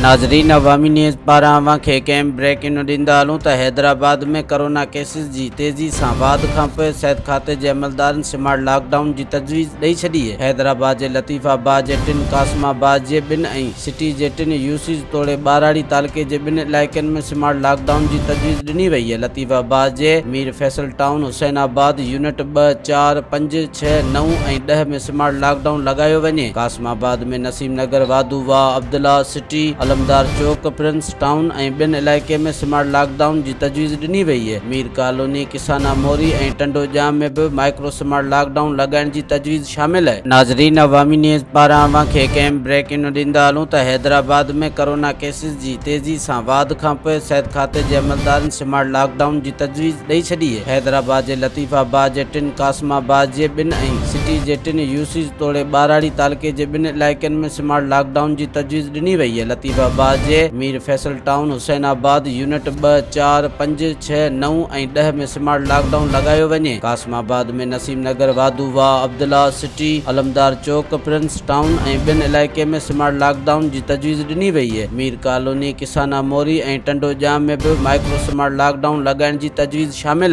ناظرين عوامي نيوز پاران اوهان کي هڪ اهم بريڪنگ ڏيندا هلون ته حيدرآباد ۾ ڪورونا ڪيسز جي تيزي سان واڌ کانپوء صحت کاتي جي عملدارن سمارٽ لاڪ ڊائون جي تجويز ڏئي ڇڏي. حيدرآباد جي لطيف آباد جي ٽن، قاسم آباد جي ٻن ۽ سٽي جي ٽن يوسيز توڙي ٻهراڙي تعلقي جي ٻن علائقن ۾ سمارٽ لاڪ ڊائون جي تجويز ڏني وئي. لطيف آباد جي مير فيصل ٽائون، حسين آباد، يونٽ 2، 4، 5، 6، 9 ۽ 10 ۾ سمارٽ لاڪ ڊائون لڳايو وڃي. قاسم آباد ۾ نسيم نگر، واڌو واهه، عبدالله سٽي، علمدار چوڪ، پرنس ٽائون ۽ ٻين علائقي ۾ سمارٽ لاڪ ڊائون جي تجويز ڏني وئي. مير ڪالوني، ڪسانا موري ۽ ٽنڊو ڄام ۾ به مائڪرو سمارٽ لاڪ ڊائون لڳائڻ جي تجويز شامل. ناظرين عوامي نيوز پاران اوهان کي هڪ اهم بريڪنگ ڏيندا هلون ته حيدرآباد ۾ ڪورونا ڪيسز جي تيزي سان واڌ کانپوء صحت کاتي جي عملدارن سمارٽ لاڪ ڊائون جي تجويز ڏئي ڇڏي. حيدرآباد جي لطيف آباد جي ٽن، قاسم آباد جي ٻن ۽ سٽي جي ٽن يوسيز توڙي ٻهراڙي تعلقي جي ٻن علائقن ۾ سمارٽ لاڪ ڊائون جي تجويز ڏني وئي. لطيف آباد جي مير فيصل ٽائون، حسين آباد، يونٽ 2، 4، 5، 6، 9 ۽ 10 ۾ سمارٽ لاڪ ڊائون لڳايو وڃي. قاسم آباد ۾ نسيم نگر، واڌو واهه، عبدالله سٽي، علمدار چوڪ، پرنس ٽائون ۽ ٻين علائقي ۾ سمارٽ لاڪ ڊائون جي تجويز ڏني وئي. مير ڪالوني، ڪسانا موري ۽ ٽنڊو ڄام ۾ به مائڪرو سمارٽ لاڪ ڊائون لڳائڻ جي تجويز شامل.